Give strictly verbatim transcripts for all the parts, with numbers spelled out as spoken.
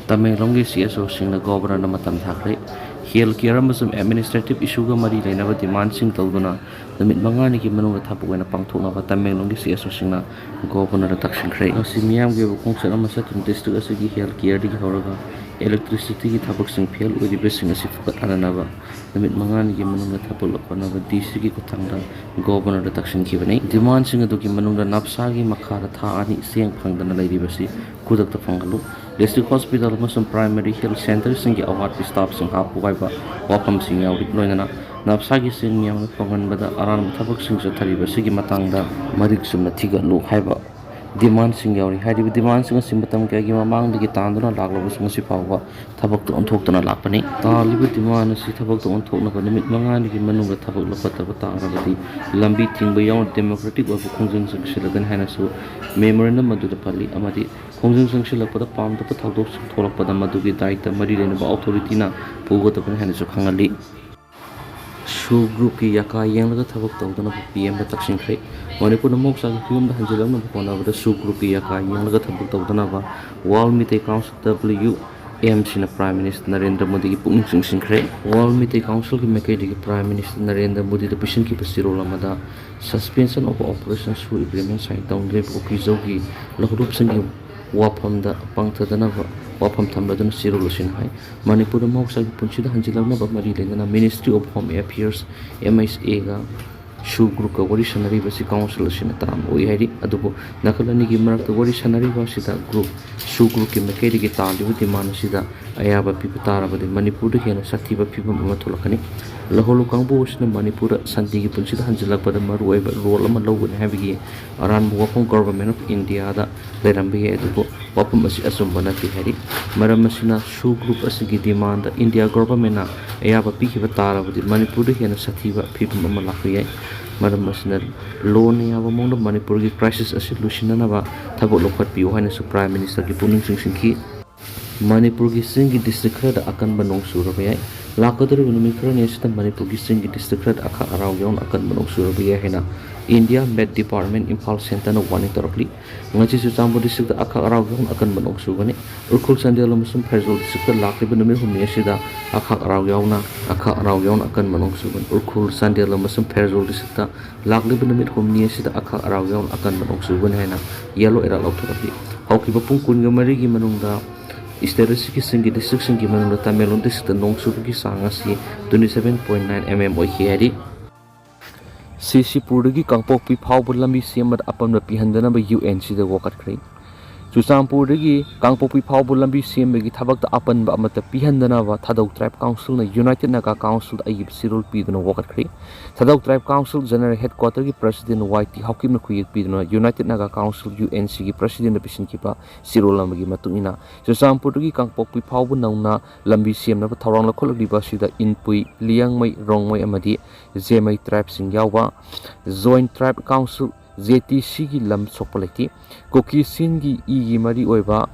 ꯇꯃꯦꯡꯂꯣꯡꯒꯤ C S ꯑꯣꯁꯤꯡꯅ ꯒꯣꯕꯔꯅꯔꯗ ꯃꯇꯝ ꯊꯥꯈ꯭ꯔꯦ꯫ ꯍꯦꯜꯊ ꯀꯦꯌꯔ ꯑꯃꯁꯨꯡ ꯑꯦꯗꯃꯤꯅꯤꯁꯇ꯭ꯔꯦꯇꯤꯚ ꯏꯁꯨꯒ ꯃꯔꯤ ꯂꯩꯅꯕ ꯗꯤꯃꯥꯟꯁꯤꯡ ꯇꯧꯗꯨꯅ ꯅꯨꯃꯤꯠ ꯃꯉꯥꯅꯤꯒꯤ ꯃꯅꯨꯡꯗ ꯊꯕꯛ ꯑꯣꯏꯅ ꯄꯥꯡꯊꯣꯛꯅꯕ ꯇꯃꯦꯡꯂꯣꯡꯒꯤ ꯁꯤ ꯑꯦꯁ ꯑꯣꯁꯤꯡꯅ ꯒꯣꯕꯔꯅꯔꯗ ꯇꯛꯁꯤꯟꯈ꯭ꯔꯦ꯫ ꯉꯁꯤ ꯃꯤꯌꯥꯝꯒꯤ ꯑꯣꯏꯕ ꯈꯣꯡꯆꯠ ꯑꯃ ꯆꯠꯇꯨꯅ ꯗꯤꯁꯇ꯭ꯔꯤꯛ ꯑꯁꯤꯒꯤ ꯍꯦꯜꯊ ꯀꯦꯌꯔꯗꯒꯤ ꯍꯧꯔꯒ ꯏꯂꯦꯛꯇ꯭ꯔꯤꯁꯤꯇꯤꯒꯤ ꯊꯕꯛꯁꯤꯡ ꯐꯦꯜ ꯑꯣꯏꯔꯤꯕꯁꯤꯡ ꯑꯁꯤ ꯐꯒꯠꯍꯟꯅꯅꯕ ꯅꯨꯃꯤꯠ ꯃꯉꯥꯅꯤꯒꯤ ꯃꯅꯨꯡꯗ ꯊꯕꯛ ꯂꯧꯈꯠꯅꯕ ꯗꯤ ꯁꯤꯒꯤ ꯈꯨꯠꯊꯥꯡꯗ ꯒꯣꯕꯔꯅꯔꯗ ꯇꯛꯁꯤꯟꯈꯤꯕꯅꯤ꯫ ꯗꯤꯃꯥꯟꯁꯤꯡ ꯑꯗꯨꯒꯤ ꯃꯅꯨꯡꯗ ꯅꯞꯁꯥꯒꯤ ꯃꯈꯥꯗ ꯊꯥ ꯑꯅꯤ ꯆꯦꯡ ꯐꯪꯗꯅ ꯂꯩꯔꯤꯕꯁꯤ ꯈꯨꯗꯛꯇ ꯐꯪꯍꯜꯂꯨ, ꯗꯤꯁꯇ꯭ꯔꯤꯛ ꯍꯣꯁꯄꯤꯇꯥꯜ ꯑꯃꯁꯨꯡ ꯄ꯭ꯔꯥꯏꯃꯥꯔꯤ ꯍꯦꯜꯊ ꯁꯦꯟꯇꯔꯁꯤꯡꯒꯤ ꯑꯋꯥꯠꯄ ꯁ꯭ꯇꯥꯐꯁꯤꯡ ꯍꯥꯞꯄꯨ ꯍꯥꯏꯕ ꯋꯥꯐꯝꯁꯤꯡ ꯌꯥꯎꯔꯤ꯫ ꯂꯣꯏꯅꯅ ꯅꯞꯁꯥꯒꯤ ꯆꯦꯡ ꯃꯤꯌꯥꯝꯅ ꯐꯪꯍꯟꯕꯗ ꯑꯔꯥꯟꯕ ꯊꯕꯛꯁꯤꯡ ꯆꯠꯊꯔꯤꯕꯁꯤꯒꯤ ꯃꯇꯥꯡꯗ ꯃꯔꯤꯛ ꯆꯨꯝꯅ ꯊꯤꯒꯠꯂꯨ ꯍꯥꯏꯕ ꯗꯤꯃꯥꯟꯁꯤꯡ ꯌꯥꯎꯔꯤ꯫ ꯍꯥꯏꯔꯤꯕ ꯗꯤꯃꯥꯟꯁꯤꯡ ꯑꯁꯤ ꯃꯇꯝ ꯀꯌꯥꯒꯤ ꯃꯃꯥꯡꯗꯒꯤ ꯇꯥꯟꯗꯨꯅ ꯂꯥꯛꯂꯕꯁꯨ ꯉꯁꯤ ꯐꯥꯎꯕ ꯊꯕꯛꯇ ꯑꯣꯟꯊꯣꯛꯇꯅ ꯂꯥꯛꯄꯅꯤ꯫ ꯇꯥꯜꯂꯤꯕ ꯗꯤꯃꯥꯟ ꯑꯁꯤ ꯊꯕꯛꯇ ꯑꯣꯟꯊꯣꯛꯅꯕ ꯅꯨꯃꯤꯠ ꯃꯉꯥꯅꯤꯒꯤ ꯃꯅꯨꯡꯗ ꯊꯕꯛ ꯂꯧꯈꯠꯇꯕ ꯇꯥꯔꯕꯗꯤ ꯂꯝꯕꯤ ꯊꯤꯡꯕ ꯌꯥꯎꯅ ꯗꯦꯃꯣꯀ꯭ꯔꯦꯇꯤꯛ ꯑꯣꯏꯕ ꯈꯣꯡꯖꯪ ꯆꯪꯁꯤꯜꯂꯒꯅꯤ ꯍꯥꯏꯅꯁꯨ ꯃꯦꯃꯣꯔꯦꯟꯗꯝ ꯑꯗꯨꯗ ꯄꯜꯂꯤ꯫ ꯑꯃꯗꯤ ꯈꯣꯡꯖꯪ ꯆꯪꯁꯤꯜꯂꯛꯄꯗ ꯄꯥꯝꯗꯕ ꯊꯧꯗꯣꯛꯁꯤꯡ ꯊꯣꯛꯂꯛꯄꯗ ꯃꯗꯨꯒꯤ ꯗꯥꯏꯇ ꯃꯔꯤ ꯂꯩꯅꯕ ꯑꯣꯊꯣꯔꯤꯇꯤꯅ ꯄꯨꯒꯗꯕꯅꯤ ꯍꯥꯏꯅꯁꯨ ꯈꯪꯍꯜꯂꯤ꯫ ꯁꯨ ꯒ꯭ꯔꯨꯞꯀꯤ ꯌꯥꯀꯥ ꯌꯦꯡꯂꯒ ꯊꯕꯛ ꯇꯧꯗꯅꯕ ꯄꯤ ꯑꯦꯝꯗ ꯇꯛꯁꯤꯟꯈ꯭ꯔꯦ꯫ ꯃꯅꯤꯄꯨꯔꯗ ꯃꯍꯧꯁꯥꯒꯤ ꯐꯤꯕꯝꯗ ꯍꯟꯖꯤꯜꯂꯛꯅꯕ ꯍꯣꯠꯅꯕꯗ ꯁꯨ ꯒ꯭ꯔꯨꯞꯀꯤ ꯌꯥꯀꯥ ꯌꯦꯡꯂꯒ ꯊꯕꯛ ꯇꯧꯗꯅꯕ ꯋꯥꯔꯜ ꯃꯤꯇꯩ ꯀꯥꯎꯟꯁꯤꯜ, ꯗꯕ꯭ꯂꯤꯌꯨ ꯑꯦꯝ ꯁꯤꯅ ꯄ꯭ꯔꯥꯏꯝ ꯃꯤꯅꯤꯁꯇꯔ ꯅꯔꯦꯟꯗ꯭ꯔ ꯃꯣꯗꯤꯒꯤ ꯄꯨꯛꯅꯤꯡ ꯆꯤꯡꯁꯤꯟꯈ꯭ꯔꯦ꯫ ꯋꯥꯔꯜ ꯃꯤꯇꯩ ꯀꯥꯎꯟꯁꯤꯜꯒꯤ ꯃꯥꯏꯀꯩꯗꯒꯤ ꯄ꯭ꯔꯥꯏꯝ ꯃꯤꯅꯤꯁꯇꯔ ꯅꯔꯦꯟꯗ꯭ꯔ ꯃꯣꯗꯤꯗ ꯄꯤꯁꯤꯟꯈꯤꯕ ꯆꯦꯔꯣꯜ ꯑꯃꯗ Suspension of Operation Su Agreement sign ꯇꯧꯅꯔꯤꯕ ꯀꯨꯀꯤ ꯖꯧꯒꯤ ꯂꯧꯔꯨꯞꯁꯤꯡꯒꯤ ꯋꯥꯐꯝꯗ ꯄꯥꯡꯊꯗꯅꯕ ꯋꯥꯐꯝ ꯊꯝꯂꯗꯨꯅ ꯆꯦꯔꯣꯜ ꯑꯁꯤꯅ ꯍꯥꯏ꯫ ꯃꯅꯤꯄꯨꯔꯗ ꯃꯍꯧꯁꯥꯒꯤ ꯄꯨꯟꯁꯤꯗ ꯍꯟꯖꯤꯜꯂꯛꯅꯕ ꯃꯔꯤ ꯂꯩꯅꯅ Ministry of Home Affairs, M H ꯑꯦꯒ ꯁꯨ ꯒ꯭ꯔꯨꯞꯀ ꯋꯥꯔꯤ ꯁꯥꯟꯅꯔꯤꯕꯁꯤ ꯀꯥꯎꯟꯁꯤꯜ ꯑꯁꯤꯅ ꯇꯔꯥꯝꯅ ꯑꯣꯛꯏ ꯍꯥꯏꯔꯤ꯫ ꯑꯗꯨꯕꯨ ꯅꯥꯀꯜ ꯑꯅꯤꯒꯤ ꯃꯔꯛꯇ ꯋꯥꯔꯤ ꯁꯥꯟꯅꯔꯤꯕ ꯑꯁꯤꯗ ꯒ꯭ꯔꯨꯞ, ꯁꯨ ꯒ꯭ꯔꯨꯞꯀꯤ ꯃꯥꯏꯀꯩꯗꯒꯤ ꯇꯥꯜꯂꯤꯕ ꯗꯤꯃꯥꯟ ꯑꯁꯤꯗ ꯑꯌꯥꯕ ꯄꯤꯕ ꯇꯥꯔꯕꯗꯤ ꯃꯅꯤꯄꯨꯔꯗ ꯍꯦꯟꯅ ꯁꯥꯊꯤꯕ ꯐꯤꯕꯝ ꯑꯃ ꯊꯣꯛꯂꯛꯀꯅꯤ꯫ ꯂꯧꯍꯧꯂꯨ ꯀꯥꯡꯕꯨ ꯑꯁꯤꯅ ꯃꯅꯤꯄꯨꯔꯗ ꯁꯥꯟꯇꯤꯒꯤ ꯄꯨꯟꯁꯤꯗ ꯍꯟꯖꯤꯜꯂꯛꯄꯗ ꯃꯔꯨꯑꯣꯏꯕ ꯔꯣꯜ ꯑꯃ ꯂꯧꯒꯅꯤ ꯍꯥꯏꯕꯒꯤ ꯑꯔꯥꯟꯕ ꯋꯥꯐꯝ ꯒꯣꯚꯔꯟꯃꯦꯟ ꯑꯣꯐ ꯏꯟꯗꯤꯌꯥꯗ ꯂꯩꯔꯝꯕ ꯌꯥꯏ, ꯑꯗꯨꯕꯨ ꯋꯥꯐꯝ ꯑꯁꯤ ꯑꯆꯨꯝꯕ ꯅꯠꯇꯦ ꯍꯥꯏꯔꯤ꯫ ꯃꯔꯝ ꯑꯁꯤꯅ ꯁꯨ ꯒ꯭ꯔꯨꯞ ꯑꯁꯤꯒꯤ ꯗꯤꯃꯥꯟꯗ ꯏꯟꯗꯤꯌꯥ ꯒꯣꯚꯔꯟꯃꯦꯟꯅ ꯑꯌꯥꯕ ꯄꯤꯈꯤꯕ ꯇꯥꯔꯕꯗꯤ ꯃꯅꯤꯄꯨꯔꯗ ꯍꯦꯟꯅ ꯁꯥꯊꯤꯕ ꯐꯤꯕꯝ ꯑꯃ ꯂꯥꯛꯄ ꯌꯥꯏ꯫ ꯃꯔꯝ ꯑꯁꯤꯅ ꯂꯣꯟꯅ ꯌꯥꯕ ꯃꯑꯣꯡꯗ ꯃꯅꯤꯄꯨꯔꯒꯤ ꯀ꯭ꯔꯥꯏꯁꯤꯁ ꯑꯁꯤ ꯂꯣꯏꯁꯤꯟꯅꯅꯕ ꯊꯕꯛ ꯂꯧꯈꯠꯄꯤꯌꯨ ꯍꯥꯏꯅꯁꯨ ꯄ꯭ꯔꯥꯏꯝ ꯃꯤꯅꯤꯁꯇꯔꯒꯤ ꯄꯨꯛꯅꯤꯡ ꯆꯤꯡꯁꯤꯟꯈꯤ꯫ ꯃꯅꯤꯄꯨꯔꯒꯤ ꯆꯤꯡꯒꯤ ꯗꯤꯁꯇ꯭ꯔꯤꯛ ꯈꯔꯗ ꯑꯀꯟꯕ ꯅꯣꯡ ꯆꯨꯔꯕ ꯌꯥꯏ꯫ ꯂꯥꯛꯀꯗꯧꯔꯤꯕ ꯅꯨꯃꯤꯠ ꯈꯔꯅꯤ ꯑꯁꯤꯗ ꯃꯅꯤꯄꯨꯔꯒꯤ ꯆꯤꯡꯒꯤ ꯗꯤꯁꯇ꯭ꯔꯤꯛ ꯈꯔꯗ ꯑꯈꯥꯛ ꯑꯔꯥꯎ ꯌꯥꯎꯅ ꯑꯀꯟꯕ ꯅꯣꯡ ꯆꯨꯔꯕ ꯌꯥꯏ ꯍꯥꯏꯅ ꯏꯟꯗꯤꯌꯥ ꯃꯦꯠ ꯗꯤꯄꯥꯔꯠꯃꯦꯟ ꯏꯝꯐꯥꯜ ꯁꯦꯟꯇꯔꯅ ꯋꯥꯔꯅꯤꯡ ꯇꯧꯔꯛꯂꯤ꯫ ꯉꯁꯤ ꯆꯨꯔꯆꯥꯟꯄꯨꯔ ꯗꯤꯁꯇ꯭ꯔꯤꯛꯇ ꯑꯈꯥꯛ ꯑꯔꯥꯎ ꯌꯥꯎꯅ ꯑꯀꯟꯕ ꯅꯣꯡ ꯆꯨꯒꯅꯤ꯫ ꯎꯈ꯭ꯔꯨꯜ, ꯆꯥꯟꯗꯦꯜ ꯑꯃꯁꯨꯡ ꯐꯦꯔꯖꯥꯎ ꯗꯤꯁꯇ꯭ꯔꯤꯛꯇ ꯂꯥꯛꯂꯤꯕ ꯅꯨꯃꯤꯠ ꯍꯨꯝꯅꯤ ꯑꯁꯤꯗ ꯑꯈꯥꯛ ꯑꯔꯥꯎ ꯌꯥꯎꯅ, ꯑꯈꯥꯛ ꯑꯔꯥꯎ ꯌꯥꯎꯅ ꯑꯀꯟꯕ ꯅꯣꯡ ꯆꯨꯒꯅꯤ꯫ ꯎꯈ꯭ꯔꯨꯜ, ꯆꯥꯟꯗꯦꯜ ꯑꯃꯁꯨꯡ ꯐꯦꯔꯖꯥꯎ ꯗꯤꯁꯇ꯭ꯔꯤꯛꯇ ꯂꯥꯛꯂꯤꯕ ꯅꯨꯃꯤꯠ ꯍꯨꯝꯅꯤ ꯑꯁꯤꯗ ꯑꯈꯥꯛ ꯑꯔꯥꯎ ꯌꯥꯎꯅ ꯑꯀꯟꯕ ꯅꯣꯡ ꯆꯨꯒꯅꯤ ꯍꯥꯏꯅ ꯌꯦꯜꯂꯣ ꯑꯦꯂꯔꯠ ꯂꯥꯎꯊꯣꯔꯛꯂꯤ꯫ ꯍꯧꯈꯤꯕ ꯄꯨꯡ ꯀꯨꯟꯒ ꯃꯔꯤꯒꯤ ꯃꯅꯨꯡꯗ ꯁ꯭ꯇꯦꯠ ꯑꯁꯤꯒꯤ ꯆꯤꯡꯒꯤ ꯗꯤꯁꯇ꯭ꯔꯤꯛꯁꯤꯡꯒꯤ ꯃꯅꯨꯡꯗ ꯇꯃꯦꯡꯂꯣꯡ ꯗꯤꯁꯇ꯭ꯔꯤꯛꯇ ꯅꯣꯡ ꯆꯨꯕꯒꯤ ꯆꯥꯡ ꯑꯁꯤ twenty seven point nine mm ꯑꯣꯏꯈꯤ ꯍꯥꯏꯔꯤ꯫ ꯁꯤ ꯁꯤꯄꯨꯔꯗꯒꯤ ꯀꯥꯡꯄꯣꯛꯄꯤ ꯐꯥꯎꯕ ꯂꯝꯕꯤ ꯁꯦꯝꯕꯗ ꯑꯄꯟꯕ ꯄꯤꯍꯟꯗꯅꯕ ꯌꯨ ꯑꯦꯟ ꯁꯤꯗ ꯋꯥꯀꯠꯈ꯭ꯔꯦ꯫ ꯆꯨꯔꯆꯥꯟꯄꯨꯔꯗꯒꯤ ꯀꯥꯡꯄꯣꯛꯄꯤ ꯐꯥꯎꯕ ꯂꯝꯕꯤ ꯁꯦꯝꯕꯒꯤ ꯊꯕꯛꯇ ꯑꯄꯟꯕ ꯑꯃꯠꯇ ꯄꯤꯍꯟꯗꯅꯕ ꯊꯥꯗꯧ ꯇ꯭ꯔꯥꯏꯕ ꯀꯥꯎꯟꯁꯤꯜꯅ ꯌꯨꯅꯥꯏꯇꯦꯗ ꯅꯥꯒꯥ ꯀꯥꯎꯟꯁꯤꯜꯗ ꯑꯏꯕ ꯆꯦꯔꯣꯜ ꯄꯤꯗꯨꯅ ꯋꯥꯀꯠꯈ꯭ꯔꯦ꯫ ꯊꯥꯗꯧ ꯇ꯭ꯔꯥꯏꯕ ꯀꯥꯎꯟꯁꯤꯜ ꯖꯦꯅꯔꯦꯜ ꯍꯦꯗꯀ꯭ꯋꯥꯇꯔꯒꯤ ꯄ꯭ꯔꯁꯤꯗꯦꯟ ꯋꯥꯏ ꯇꯤ ꯍꯥꯎꯀꯤꯞꯅ ꯈꯨꯌꯦꯛ ꯄꯤꯗꯨꯅ united Naga council, U N ꯁꯤꯒꯤ ꯄ꯭ꯔꯁꯤꯗꯦꯟꯗ ꯄꯤꯁꯤꯟꯈꯤꯕ ꯆꯦꯔꯣꯜ ꯑꯃꯒꯤ ꯃꯇꯨꯡ ꯏꯟꯅ, ꯆꯨꯔꯆꯥꯟꯄꯨꯔꯗꯒꯤ ꯀꯥꯡꯄꯣꯛꯄꯤ ꯐꯥꯎꯕ ꯅꯧꯅ ꯂꯝꯕꯤ ꯁꯦꯝꯅꯕ ꯊꯧꯔꯥꯡ ꯂꯧꯈꯠꯂꯛꯂꯤꯕ ꯑꯁꯤꯗ ꯏꯟꯄꯨꯏ, ꯂꯤꯌꯥꯡꯃꯩ, ꯔꯣꯡꯃꯩ ꯑꯃꯗꯤ ꯖꯦꯃꯩ ꯇ꯭ꯔꯥꯏꯕꯁꯤꯡ ꯌꯥꯎꯕ ꯖꯣꯏꯟꯠ ꯇ꯭ꯔꯥꯏꯕ ꯀꯥꯎꯟꯁꯤꯜ, ꯖꯦ ꯇꯤ ꯁꯤꯒꯤ ꯂꯝ ꯁꯣꯛꯄ ꯂꯩꯇꯦ꯫ ꯀꯨꯀꯤꯁꯤꯡꯒꯤ ꯏꯒꯤ ꯃꯔꯤ ꯑꯣꯏꯕ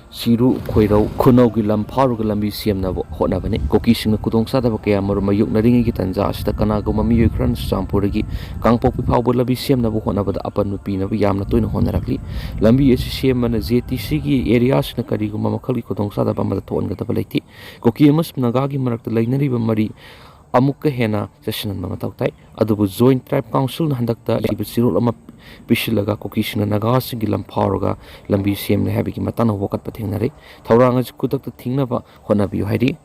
ꯁꯤꯔꯨ, ꯈꯣꯏꯔꯧ, ꯈꯨꯅꯧꯒꯤ ꯂꯝ ꯐꯥꯎꯔꯒ ꯂꯝꯕꯤ ꯁꯦꯝꯅꯕ ꯍꯣꯠꯅꯕꯅꯤ꯫ ꯀꯨꯀꯤꯁꯤꯡꯅ ꯈꯨꯗꯣꯡꯆꯥꯗꯕ ꯀꯌꯥ ꯑꯃꯔꯣꯝ ꯃꯥꯌꯣꯛꯅꯔꯤꯉꯩꯒꯤ ꯇꯥꯟꯖꯥ ꯑꯁꯤꯗ ꯀꯅꯥꯒꯨꯝꯕ ꯃꯤꯑꯣꯏ ꯈꯔꯅ ꯆꯨꯔꯆꯥꯟꯄꯨꯔꯗꯒꯤ ꯀꯥꯡꯄꯣꯛꯄꯤ ꯐꯥꯎꯕ ꯂꯝꯕꯤ ꯁꯦꯝꯅꯕ ꯍꯣꯠꯅꯕꯗ ꯑꯄꯟꯕ ꯄꯤꯅꯕ ꯌꯥꯝꯅ ꯇꯣꯏꯅ ꯍꯣꯠꯅꯔꯛꯂꯤ꯫ ꯂꯝꯕꯤ ꯑꯁꯤ ꯁꯦꯝꯕꯅ ꯖꯦ ꯇꯤ ꯁꯤꯒꯤ ꯑꯦꯔꯤꯌꯥꯁꯤꯡꯅ ꯀꯔꯤꯒꯨꯝꯕ ꯃꯈꯜꯒꯤ ꯈꯨꯗꯣꯡꯆꯥꯗꯕ ꯑꯃꯗ ꯊꯣꯛꯍꯟꯒꯗꯕ ꯂꯩꯇꯦ꯫ ꯀꯨꯀꯤ ꯑꯃꯁꯨꯡ ꯅꯥꯒꯥꯒꯤ ꯃꯔꯛꯇ ꯂꯩꯅꯔꯤꯕ ꯃꯔꯤ ꯑꯃꯨꯛꯀ ꯍꯦꯟꯅ ꯆꯦꯠꯁꯤꯟꯍꯟꯕ ꯃꯊꯧ ꯇꯥꯏ꯫ ꯑꯗꯨꯕꯨ ꯖꯣꯏꯟꯠ ꯇ꯭ꯔꯥꯏꯕ ꯀꯥꯎꯟꯁꯤꯜꯅ ꯍꯟꯗꯛꯇ ꯂꯩꯔꯤꯕ ꯆꯦꯔꯣꯜ ꯑꯃ ꯄꯤꯁꯤꯜꯂꯒ ꯀꯨꯀꯤꯁꯤꯡꯅ ꯅꯥꯒꯥꯁꯤꯡꯒꯤ ꯂꯝ ꯐꯥꯎꯔꯒ ꯂꯝꯕꯤ ꯁꯦꯝꯂꯦ ꯍꯥꯏꯕꯒꯤ ꯃꯇꯥꯡꯗ ꯋꯥꯀꯠꯄ ꯊꯦꯡꯅꯔꯦ꯫ ꯊꯧꯔꯥꯡ ꯑꯁꯤ ꯈꯨꯗꯛꯇ ꯊꯤꯡꯅꯕ ꯍꯣꯠꯅꯕꯤꯌꯨ ꯍꯥꯏꯔꯤ꯫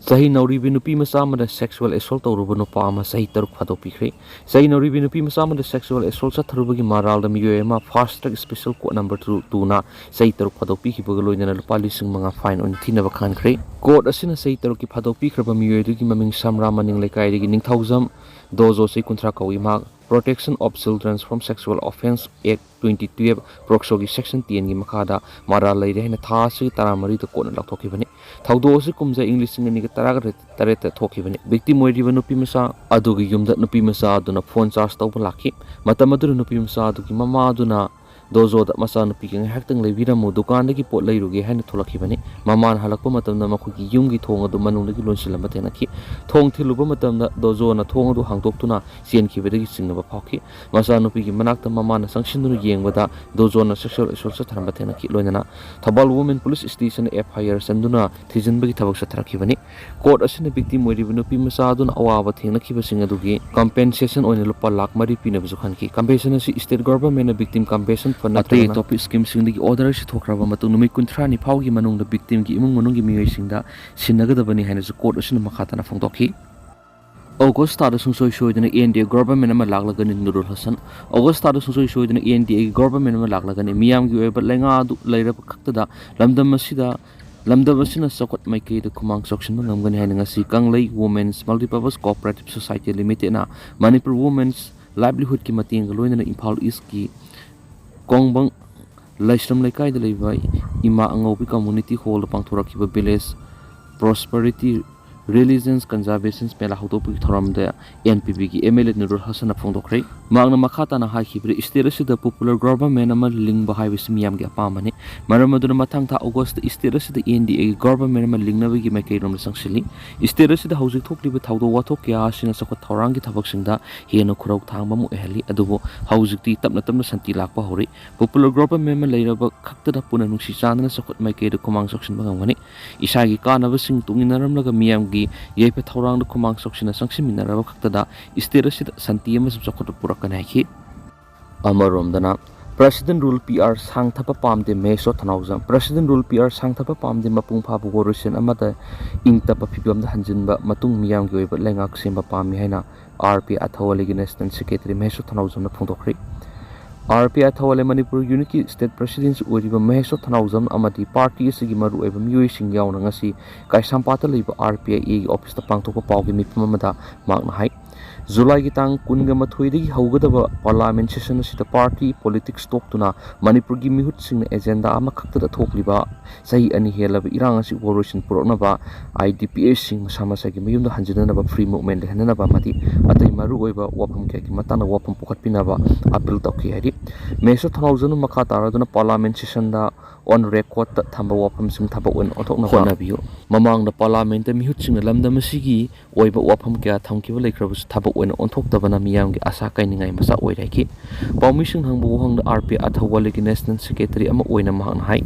ꯆꯍꯤ ꯅꯧꯔꯤꯕꯤ ꯅꯨꯄꯤ ꯃꯆꯥ ꯑꯃꯗ ꯁꯦꯛꯁꯨꯋꯦꯜ ꯑꯦꯁꯣꯜ ꯇꯧꯔꯨꯕ ꯅꯨꯄꯥ ꯑꯃ ꯆꯍꯤ ꯇꯔꯨꯛ ꯐꯥꯗꯣꯛꯄꯤꯈ꯭ꯔꯦ꯫ ꯆꯍꯤ ꯅꯧꯔꯤꯕꯤ ꯅꯨꯄꯤ ꯃꯆꯥ ꯑꯃꯗ ꯁꯦꯛꯁꯨꯋꯦꯜ ꯑꯦꯁꯣꯜ ꯆꯠꯊꯔꯨꯕꯒꯤ ꯃꯔꯥꯜꯗ ꯃꯤꯑꯣꯏ ꯑꯃ fast track special court number two, ꯇꯨꯅ ꯆꯍꯤ ꯇꯔꯨꯛ ꯐꯥꯗꯣꯛꯄꯤꯈꯤꯕꯒ ꯂꯣꯏꯅꯅ ꯂꯨꯄꯥ ꯂꯤꯁꯤꯡ ꯃꯉꯥ ꯐꯥꯏꯟ ꯑꯣꯏꯅ ꯊꯤꯅꯕ ꯈꯟꯈ꯭ꯔꯦ꯫ ꯀꯣꯔꯠ ꯑꯁꯤꯅ ꯆꯍꯤ ꯇꯔꯨꯛꯀꯤ ꯐꯥꯗꯣꯛꯄꯤꯈ꯭ꯔꯕ ꯃꯤꯑꯣꯏ ꯑꯗꯨꯒꯤ ꯃꯃꯤꯡ ꯁꯝꯔꯥ ꯃꯅꯤꯡ ꯂꯩꯀꯥꯏꯗꯒꯤ ꯅꯤꯡꯊꯧꯖꯝ ꯗꯣꯖꯣ, ꯆꯍꯤ ꯀꯨꯟꯊ꯭ꯔꯥ ꯀꯧꯏ꯫ ꯃꯍꯥꯛ Protection of Children from Sexual Offence Act twenty twelve, ꯄꯣꯛꯁꯣꯒꯤ ꯁꯦꯛꯁꯟ ꯇꯦꯟꯒꯤ ꯃꯈꯥꯗ ꯃꯔꯥꯜ ꯂꯩꯔꯦ ꯍꯥꯏꯅ ꯊꯥ ꯑꯁꯤꯒꯤ ꯇꯔꯥꯃꯔꯤꯗ ꯀꯣꯔꯠꯅ ꯂꯥꯎꯊꯣꯛꯈꯤꯕꯅꯤ꯫ ꯊꯧꯗꯣꯛ ꯑꯁꯤ ꯀꯨꯝꯖꯥ ꯏꯪ ꯂꯤꯁꯤꯡ ꯑꯅꯤꯒ ꯇꯔꯥꯒ ꯇꯔꯦꯠꯇ ꯊꯣꯛꯈꯤꯕꯅꯤ꯫ ꯚꯤꯛꯇꯤꯝ ꯑꯣꯏꯔꯤꯕ ꯅꯨꯄꯤ ꯃꯆꯥ ꯑꯗꯨꯒꯤ ꯌꯨꯝꯗ ꯅꯨꯄꯤ ꯃꯆꯥ ꯑꯗꯨꯅ ꯐꯣꯟ ꯆꯥꯔꯖ ꯇꯧꯕ ꯂꯥꯛꯈꯤ꯫ ꯃꯇꯝ ꯑꯗꯨꯗ ꯅꯨꯄꯤ ꯃꯆꯥ ꯑꯗꯨꯒꯤ ꯃꯃꯥ ꯑꯗꯨꯅ ꯗꯣꯖꯣꯗ ꯃꯆꯥꯅꯨꯄꯤꯒ ꯉꯥꯏꯍꯥꯛꯇꯪ ꯂꯩꯕꯤꯔꯝꯃꯨ, ꯗꯨꯀꯥꯟꯗꯒꯤ ꯄꯣꯠ ꯂꯩꯔꯨꯒꯦ ꯍꯥꯏꯅ ꯊꯣꯛꯂꯛꯈꯤꯕꯅꯤ꯫ ꯃꯃꯥꯅ ꯍꯜꯂꯛꯄ ꯃꯇꯝꯗ ꯃꯈꯣꯏꯒꯤ ꯌꯨꯝꯒꯤ ꯊꯣꯡ ꯑꯗꯨ ꯃꯅꯨꯡꯗꯒꯤ ꯂꯣꯟꯁꯤꯜꯂꯝꯕ ꯊꯦꯡꯅꯈꯤ꯫ ꯊꯣꯡ ꯊꯤꯜꯂꯨꯕ ꯃꯇꯝꯗ ꯗꯣꯖꯣꯅ ꯊꯣꯡ ꯑꯗꯨ ꯍꯥꯡꯗꯣꯛꯇꯨꯅ ꯆꯦꯟꯈꯤꯕꯗꯒꯤ ꯆꯤꯡꯅꯕ ꯐꯥꯎꯈꯤ꯫ ꯃꯆꯥꯅꯨꯄꯤꯒꯤ ꯃꯅꯥꯛꯇ ꯃꯃꯥꯅ ꯆꯪꯁꯤꯟꯗꯨꯅ ꯌꯦꯡꯕꯗ ꯗꯣꯖꯣꯅ sexual assault ꯆꯠꯊꯔꯝꯕ ꯊꯦꯡꯅꯈꯤ꯫ ꯂꯣꯏꯅꯅ Thoubal Women Police Station F I R ꯆꯟꯗꯨꯅ ꯊꯤꯖꯤꯟꯕꯒꯤ ꯊꯕꯛ ꯆꯠꯊꯔꯛꯈꯤꯕꯅꯤ꯫ ꯀꯣꯔꯠ ꯑꯁꯤꯅ victim ꯑꯣꯏꯔꯤꯕ ꯅꯨꯄꯤ ꯃꯆꯥ ꯑꯗꯨꯅ ꯑꯋꯥꯕ ꯊꯦꯡꯅꯈꯤꯕꯁꯤꯡ ꯑꯗꯨꯒꯤ compensation ꯑꯣꯏꯅ ꯂꯨꯄꯥ ꯂꯥꯈ ꯃꯔꯤ ꯄꯤꯅꯕꯁꯨ ꯈꯟꯈꯤ꯫ Compensation ꯑꯁꯤ state government ꯅ victim compensation fund ꯑꯇꯩ ꯅꯠꯇ꯭ꯔꯒꯅ ꯑꯇꯣꯞꯄ scheme ꯁꯤꯡꯗꯒꯤ order ꯑꯁꯤ ꯊꯣꯛꯈ꯭ꯔꯕ ꯃꯇꯨꯡ ꯅꯨꯃꯤꯠ ꯀꯨꯟꯊ꯭ꯔꯥꯅꯤ ꯐꯥꯎꯒꯤ ꯃꯅꯨꯡꯗ victim ꯒꯤ ꯏꯃꯨꯡ ꯃꯅꯨꯡꯒꯤ ꯃꯤꯑꯣꯏꯁꯤꯡꯗ ꯁꯤꯟꯅꯒꯗꯕꯅꯤ ꯍꯥꯏꯅꯁꯨ ꯀꯣꯔꯠ ꯑꯁꯤꯅ ꯃꯈꯥ ꯇꯥꯅ ꯐꯣꯡꯗꯣꯛꯈꯤ꯫ ꯑꯣꯒꯁ ꯊꯥꯗ ꯁꯨꯡꯁꯣꯏ ꯁꯣꯏꯗꯅ N D A government ꯑꯃ ꯂꯥꯛꯂꯒꯅꯤ꯫ ꯅꯨꯔꯨꯜ ꯍꯁꯟ꯫ ꯑꯣꯒꯁ ꯊꯥꯗ ꯁꯨꯡꯁꯣꯏ ꯁꯣꯏꯗꯅ N D A ꯒꯤ government ꯑꯃ ꯂꯥꯛꯂꯒꯅꯤ꯫ ꯃꯤꯌꯥꯝꯒꯤ ꯑꯣꯏꯕ ꯂꯩꯉꯥꯛ ꯑꯗꯨ ꯂꯩꯔꯕ ꯈꯛꯇꯗ ꯂꯝꯗꯝ ꯑꯁꯤꯗ, ꯂꯝꯗꯝ ꯑꯁꯤꯅ ꯆꯥꯎꯈꯠ ꯃꯥꯏꯀꯩꯗ ꯈꯨꯃꯥꯡ ꯆꯥꯎꯁꯤꯟꯕ ꯉꯝꯒꯅꯤ ꯍꯥꯏꯅ ꯉꯁꯤ ꯀꯪꯂꯩ Women's Multipurpose Cooperative Society Limited ꯅ ꯃꯅꯤꯄꯨꯔ Women's Livelihood ꯀꯤ ꯃꯇꯦꯡꯒ ꯂꯣꯏꯅꯅ ꯏꯝꯐꯥꯜ East ꯀꯤ ꯀꯣꯡꯕꯪ ꯂꯥꯏꯁ꯭ꯔꯝ ꯂꯩꯀꯥꯏꯗ ꯂꯩꯕ ꯏꯃꯥ ꯑꯉꯧꯕꯤ community hall ꯗ ꯄꯥꯡꯊꯣꯔꯛꯈꯤꯕ Village Prosperity Religions Conservation ꯃꯦꯂꯥ ꯍꯧꯗꯣꯛꯄꯒꯤ ꯊꯧꯔꯝꯗ N P P ꯒꯤ M L A ꯅꯨꯔꯨꯜ ꯍꯁꯟꯅ ꯐꯣꯡꯗꯣꯛꯈ꯭ꯔꯦ꯫ ꯃꯍꯥꯛꯅ ꯃꯈꯥ ꯇꯥꯅ ꯍꯥꯏꯈꯤꯕꯗ, state ꯑꯁꯤꯗ popular government ꯑꯃ ꯂꯤꯡꯕ ꯍꯥꯏꯕꯁꯤ ꯃꯤꯌꯥꯝꯒꯤ ꯑꯄꯥꯝꯕꯅꯤ꯫ ꯃꯔꯝ ꯑꯗꯨꯅ ꯃꯊꯪ ꯊꯥ ꯑꯣꯒꯁꯇ state ꯑꯁꯤꯗ N D A ꯒꯤ government ꯑꯃ ꯂꯤꯡꯅꯕꯒꯤ ꯃꯥꯏꯀꯩꯔꯣꯝꯗ ꯆꯪꯁꯤꯜꯂꯤ꯫ State ꯑꯁꯤꯗ ꯍꯧꯖꯤꯛ ꯊꯣꯛꯂꯤꯕ ꯊꯧꯗꯣꯛ ꯋꯥꯊꯣꯛ ꯀꯌꯥ ꯑꯁꯤꯅ ꯆꯥꯎꯈꯠ ꯊꯧꯔꯥꯡꯒꯤ ꯊꯕꯛꯁꯤꯡꯗ ꯍꯦꯟꯅ ꯈꯨꯔꯧ ꯊꯥꯡꯕ ꯑꯃ ꯑꯣꯏꯍꯜꯂꯤ꯫ ꯑꯗꯨꯕꯨ ꯍꯧꯖꯤꯛꯇꯤ ꯇꯞꯅ ꯇꯞꯅ ꯁꯥꯟꯇꯤ ꯂꯥꯛꯄ ꯍꯧꯔꯤ꯫ Popular government ꯑꯃ ꯂꯩꯔꯕ ꯈꯛꯇꯗ ꯄꯨꯟꯅ ꯅꯨꯡꯁꯤ ꯆꯥꯟꯅꯅ ꯆꯥꯎꯈꯠ ꯃꯥꯏꯀꯩꯗ ꯈꯨꯃꯥꯡ ꯆꯥꯎꯁꯤꯟꯕ ꯉꯝꯒꯅꯤ꯫ ꯏꯁꯥꯒꯤ ꯀꯥꯟꯅꯕꯁꯤꯡ ꯇꯨꯡꯏꯟꯅꯔꯝꯂꯒ ꯃꯤꯌꯥꯝꯒꯤ ꯌꯥꯏꯐ ꯊꯧꯔꯥꯡꯗ ꯈꯨꯃꯥꯡ ꯆꯥꯎꯁꯤꯟꯅ ꯆꯪꯁꯤꯟꯃꯤꯟꯅꯔꯕ ꯈꯛꯇꯗ state ꯑꯁꯤꯗ ꯁꯥꯟꯇꯤ ꯑꯃꯁꯨꯡ ꯆꯥꯎꯈꯠꯄ ꯄꯨꯔꯛꯀꯅꯤ ꯍꯥꯏꯈꯤ꯫ ꯑꯃꯔꯣꯝꯗꯅ, President Rule P R ꯁꯥꯡꯊꯕ ꯄꯥꯝꯗꯦ ꯃꯍꯦꯁꯣꯔ ꯊꯅꯥꯎꯖꯝ꯫ President Rule P R ꯁꯥꯡꯊꯕ ꯄꯥꯝꯗꯦ, ꯃꯄꯨꯡ ꯐꯥꯕ ꯋꯥꯔꯣꯏꯁꯤꯟ ꯑꯃꯗ ꯏꯪ ꯇꯞꯄ ꯐꯤꯕꯝꯗ ꯍꯟꯖꯤꯟꯕ ꯃꯇꯨꯡ ꯃꯤꯌꯥꯝꯒꯤ ꯑꯣꯏꯕ ꯂꯩꯉꯥꯛ ꯁꯦꯝꯕ ꯄꯥꯝꯃꯤ ꯍꯥꯏꯅ R P I ꯊꯧꯋꯥꯂꯦꯒꯤ National Secretary Mysore ꯊꯅꯥꯎꯖꯝꯅ ꯐꯣꯡꯗꯣꯛꯈ꯭ꯔꯦ꯫ R P I ꯊꯧꯋꯥꯂꯦ Manipur unit ꯀꯤ state president ꯑꯣꯏꯔꯤꯕ ꯃꯍꯦꯁꯣꯔ ꯊꯅꯥꯎꯖꯝ ꯑꯃꯗꯤ party ꯑꯁꯤꯒꯤ ꯃꯔꯨꯑꯣꯏꯕ ꯃꯤꯑꯣꯏꯁꯤꯡ ꯌꯥꯎꯅ ꯉꯁꯤ ꯀꯩꯁꯥꯝꯄꯥꯠꯇ ꯂꯩꯕ R P I A ꯒꯤ office ꯇ ꯄꯥꯡꯊꯣꯛꯄ ꯄꯥꯎꯒꯤ ꯃꯤꯐꯝ ꯑꯃꯗ ꯃꯍꯥꯛꯅ ꯍꯥꯏ, ꯖꯨꯂꯥꯏꯒꯤ ꯇꯥꯡ ꯀꯨꯟꯒ ꯃꯥꯊꯣꯏꯗꯒꯤ ꯍꯧꯒꯗꯕ Parliament session ꯑꯁꯤꯗ party politics ꯇꯣꯛꯇꯨꯅ ꯃꯅꯤꯄꯨꯔꯒꯤ ꯃꯤꯍꯨꯠꯁꯤꯡꯅ agenda ꯑꯃꯈꯛꯇꯗ ꯊꯣꯛꯂꯤꯕ ꯆꯍꯤ ꯑꯅꯤ ꯍꯦꯜꯂꯕ ꯏꯔꯥꯡ ꯑꯁꯤ ꯋꯥꯔꯣꯏꯁꯤꯟ ꯄꯨꯔꯛꯅꯕ, IDPꯁꯤꯡ ꯃꯁꯥ ꯃꯁꯥꯒꯤ ꯃꯌꯨꯝꯗ ꯍꯟꯖꯤꯟꯅꯅꯕ, free movement ꯂꯩꯍꯟꯅꯅꯕ ꯑꯃꯗꯤ ꯑꯇꯩ ꯃꯔꯨꯑꯣꯏꯕ ꯋꯥꯐꯝ ꯀꯌꯥꯒꯤ ꯃꯇꯥꯡꯗ ꯋꯥꯐꯝ ꯄꯨꯈꯠꯄꯤꯅꯕ appeal ꯇꯧꯈꯤ ꯍꯥꯏꯔꯤ꯫ ꯃꯦꯁꯣ ꯊꯧꯅꯥꯎꯖꯝꯅ ꯃꯈꯥ ꯇꯥꯔꯗꯨꯅ Parliament sessionꯗ on recordꯇ ꯊꯝꯕ ꯋꯥꯐꯝꯁꯤꯡ ꯊꯕꯛ ꯑꯣꯏꯅ ꯑꯣꯟꯊꯣꯛꯅꯕ ꯍꯣꯠꯅꯕꯤꯌꯨ꯫ ꯃꯃꯥꯡꯗ Parliamentꯇ ꯃꯤꯍꯨꯠꯁꯤꯡꯅ ꯂꯝꯗꯝ ꯑꯁꯤꯒꯤ ꯑꯣꯏꯕ ꯋꯥꯐꯝ ꯀꯌꯥ ꯊꯝꯈꯤꯕ ꯂꯩꯈ꯭ꯔꯕꯁꯨ ꯊꯕꯛ ꯑꯣꯏꯅ ꯑꯣꯟꯊꯣꯛꯇꯕꯅ ꯃꯤꯌꯥꯝꯒꯤ ꯑꯁꯥ ꯀꯥꯏꯅꯤꯡꯉꯥꯏ ꯃꯆꯥꯛ ꯑꯣꯏꯔꯦ ꯍꯥꯏꯈꯤ꯫ ꯄꯥꯎꯃꯤꯁꯤꯡꯅ ꯍꯪꯕ ꯋꯥꯍꯪꯗ ꯑꯥꯔ ꯄꯤ ꯑꯊꯧꯕꯥꯂꯤꯒꯤ National Secretary ꯑꯃ ꯑꯣꯏꯅ ꯃꯍꯥꯛꯅ ꯍꯥꯏ,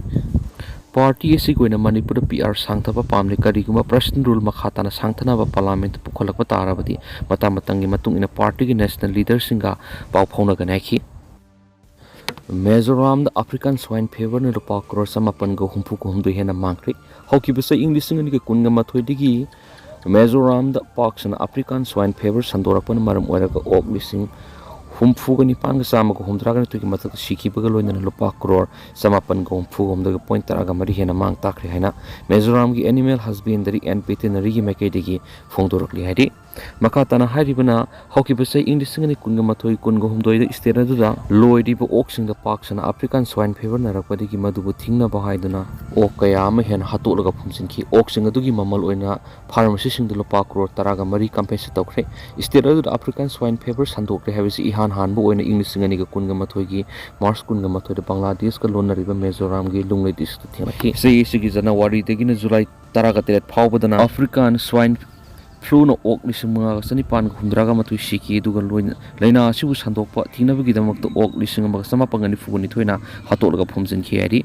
party ꯑꯁꯤꯒꯤ ꯑꯣꯏꯅ ꯃꯅꯤꯄꯨꯔꯗ PR ꯁꯥꯡꯊꯕ ꯄꯥꯝꯂꯦ꯫ ꯀꯔꯤꯒꯨꯝꯕ President Rule ꯃꯈꯥ ꯇꯥꯅ ꯁꯥꯡꯊꯅꯕ Parliamentꯇ ꯄꯨꯈꯠꯂꯛꯄ ꯇꯥꯔꯕꯗꯤ ꯃꯇꯝ ꯃꯇꯝꯒꯤ ꯃꯇꯨꯡ ꯏꯟꯅ partyꯒꯤ national leaderꯁꯤꯡꯒ ꯄꯥꯎ ꯐꯥꯎꯅꯒꯅꯤ ꯍꯥꯏꯈꯤ꯫ ꯃꯤꯖꯣꯔꯥꯝꯗ African Swine Feverꯅ ꯂꯨꯄꯥ ꯀ꯭ꯔꯣꯔ ꯆꯃꯥꯄꯟꯒ ꯍꯨꯝꯐꯨ ꯍꯨꯝꯗꯣꯏ ꯍꯦꯟꯅ ꯃꯥꯡꯈ꯭ꯔꯦ꯫ ꯍꯧꯈꯤꯕ ꯆꯍꯤ ꯏꯪ ꯂꯤꯁꯤꯡ ꯑꯅꯤꯒ ꯀꯨꯟꯒ ꯃꯥꯊꯣꯏꯗꯒꯤ ꯃꯤꯖꯣꯔꯥꯝꯗ ꯄꯥꯛ ꯁꯟꯅ African Swine Fever ꯁꯟꯗꯣꯔꯛꯄꯅ ꯃꯔꯝ ꯑꯣꯏꯔꯒ ꯑꯣꯛ ꯂꯤꯁꯤꯡ ꯍꯨꯝꯐꯨꯒ ꯅꯤꯄꯥꯟꯒ ꯆꯥꯝꯃꯒ ꯍꯨꯝꯗ꯭ꯔꯥꯒ ꯅꯤꯊꯣꯏꯒꯤ ꯃꯊꯛꯇ ꯁꯤꯈꯤꯕꯒ ꯂꯣꯏꯅꯅ ꯂꯨꯄꯥ ꯀ꯭ꯔꯣꯔ ꯆꯃꯥꯄꯟꯒ ꯍꯨꯝꯐꯨꯒ ꯍꯨꯝꯗꯣꯏꯒ point ꯇꯔꯥꯒ ꯃꯔꯤ ꯍꯦꯟꯅ ꯃꯥꯡ ꯇꯥꯛꯈ꯭ꯔꯦ ꯍꯥꯏꯅ ꯃꯤꯖꯣꯔꯥꯝꯒꯤ Animal Husbandry and Veterinaryꯒꯤ ꯃꯥꯏꯀꯩꯗꯒꯤ ꯐꯣꯡꯗꯣꯔꯛꯂꯤ ꯍꯥꯏꯔꯤ꯫ ꯃꯈꯥ ꯇꯥꯅ ꯍꯥꯏꯔꯤꯕꯅ, ꯍꯧꯈꯤꯕ ꯆꯍꯤ ꯏꯪ ꯂꯤꯁꯤꯡ ꯑꯅꯤ ꯀꯨꯟꯒ ꯃꯥꯊꯣꯏ ꯀꯨꯟꯒ ꯍꯨꯝꯗꯣꯏꯗ state ꯑꯗꯨꯗ ꯂꯣꯏꯔꯤꯕ ꯑꯣꯛꯁꯤꯡꯗ ꯄꯥꯛ ꯁꯟꯅ African Swine Fever ꯅꯥꯔꯛꯄꯗꯒꯤ ꯃꯗꯨꯕꯨ ꯊꯤꯡꯅꯕ ꯍꯥꯏꯗꯨꯅ ꯑꯣꯛ ꯀꯌꯥ ꯑꯃ ꯍꯦꯟꯅ ꯍꯥꯠꯇꯣꯛꯂꯒ ꯐꯨꯝꯖꯤꯟꯈꯤ꯫ ꯑꯣꯛꯁꯤꯡ ꯑꯗꯨꯒꯤ ꯃꯃꯜ ꯑꯣꯏꯅ pharmacyꯁꯤꯡꯗ ꯂꯨꯄꯥ ꯀ꯭ꯔꯣꯔ ꯇꯔꯥꯒ ꯃꯔꯤ compensate ꯇꯧꯈ꯭ꯔꯦ꯫ State ꯑꯗꯨꯗ African Swine Fever ꯁꯟꯗꯣꯛꯂꯦ ꯍꯥꯏꯕꯁꯤ ꯏꯍꯥꯟ ꯍꯥꯟꯕ ꯑꯣꯏꯅ ꯏꯪ ꯂꯤꯁꯤꯡ ꯑꯅꯤꯒ ꯀꯨꯟꯒ ꯃꯥꯊꯣꯏꯒꯤ March ꯀꯨꯟꯒ ꯃꯥꯊꯣꯏꯗ ꯕꯪꯒ꯭ꯂꯥꯗꯦꯁꯀ ꯂꯣꯟꯅꯔꯤꯕ ꯃꯤꯖꯣꯔꯥꯝꯒꯤ ꯂꯨꯡꯂꯩ districtꯇ ꯊꯦꯡꯅꯈꯤ꯫ ꯆꯍꯤ ꯑꯁꯤꯒꯤ Januaryꯗꯒꯤꯅ July ꯇꯔꯥꯒ ꯇꯔꯦꯠ ꯐꯥꯎꯕꯗꯅ African Swine Fluꯅ ꯑꯣꯛ ꯂꯤꯁꯤꯡ ꯃꯉꯥꯒ ꯆꯅꯤꯄꯥꯟꯒ ꯍꯨꯝꯗ꯭ꯔꯥꯒ ꯃꯥꯊꯣꯏ ꯁꯤꯈꯤ꯫ ꯑꯗꯨꯒ ꯂꯣꯏꯅ ꯂꯥꯏꯅꯥ ꯑꯁꯤꯕꯨ ꯁꯟꯗꯣꯛꯄ ꯊꯤꯡꯅꯕꯒꯤꯗꯃꯛꯇ ꯑꯣꯛ ꯂꯤꯁꯤꯡ ꯑꯃꯒ ꯆꯃꯥꯄꯟꯒ ꯅꯤꯐꯨꯒ ꯅꯤꯊꯣꯏꯅ ꯍꯥꯠꯇꯣꯛꯂꯒ ꯐꯨꯝꯖꯤꯟꯈꯤ ꯍꯥꯏꯔꯤ꯫